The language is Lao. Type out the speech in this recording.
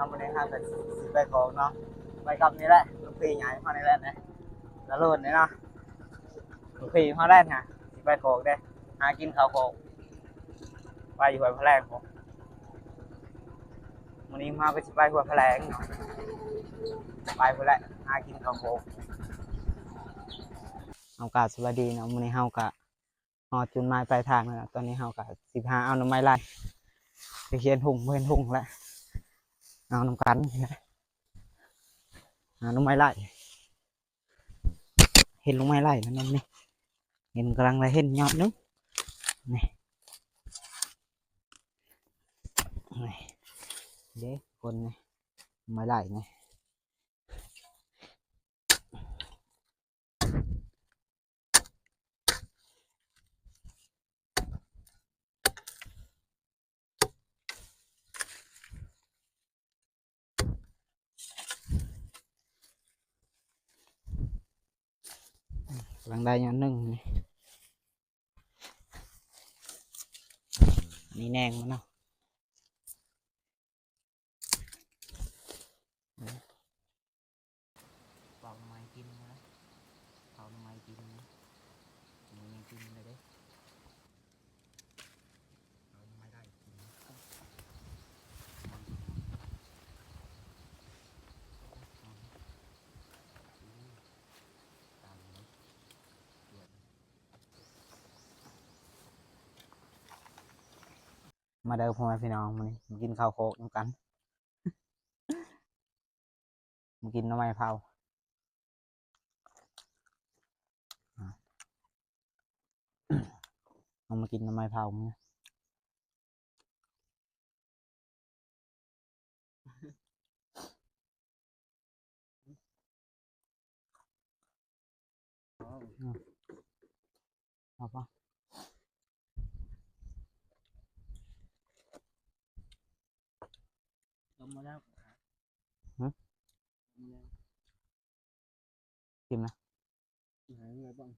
ມື້ນີ້ເຮົາກໍຊິໄປຂອງເນາະ ໄປກັບນີ້ແຫຼະ ລູກພີ່ໃຫຍ່ເຮົານີ້ແຫຼະນະ ລະໂລດນີ້ເນາະ ລູກພີ່ເຮົາແຫຼະນະ ຊິໄປຂອງເດ້ ຫາກິນເຂົ້າຂອງ ໄປຢູ່ຫ້ວຍພະແລງພຸ້ນ. ມື້ນີ້ມາກໍຊິໄປຫ້ວຍພະແລງເນາະ ໄປພຸ້ນແຫຼະ ຫາກິນເຂົ້າຂອງ. ເອົາ ກາບສະບາຍດີເນາະ ມື້ນີ້ເຮົາກະຮອດຈຸດໝາຍປາຍທາງແລ້ວເນາະ ຕອນນີ້ເຮົາກະຊິຫາເອົາໜໍ່ໄມ້ໄລ່ ໄປເຫັນຫຸ່ງ ບໍ່ເຫັນຫຸ່ງແລ້ວ ເອົານຳກັນ ຫາໜໍ່ໄມ້ໄລ່ ເຫັນໜໍ່ໄມ້ໄລ່ແລ້ວນຳນີ້ ເຫັນ ກຳລັງໄດ້ເຫັນຍອດໜຶ່ງ ນີ້ ນີ້ເດ້ຄົນນີ້ ໜໍ່ໄມ້ໄລ່ນີ້. ກຳລັງໄດ້ຍອດໜຶ່ງນີ້ ນີ້ແໜງມັນເນາະ. ເປົ່າໜໍ່ໄມ້ກິນນະ ເປົ່າໜໍ່ໄມ້ກິນນະ ໜໍ່ໄມ້ກິນໄດ້ເດ້ ເອົາໜໍ່ໄມ້ໄລ່ກິນ ມາເດີພໍ່ແມ່ພີ່ນ້ອງ ມື້ນີ້ມາກິນເຂົ້າໂຄກນຳກັນ ມາກິນໜໍ່ໄມ້ເຜົາ ເຮົາມາກິນໜໍ່ໄມ້ເຜົາມື້ ເອົາປະ ລົງມາແລ້ວ ຫື ລົງມາແລ້ວ ກິນນະ ຫາເຮືອບາງ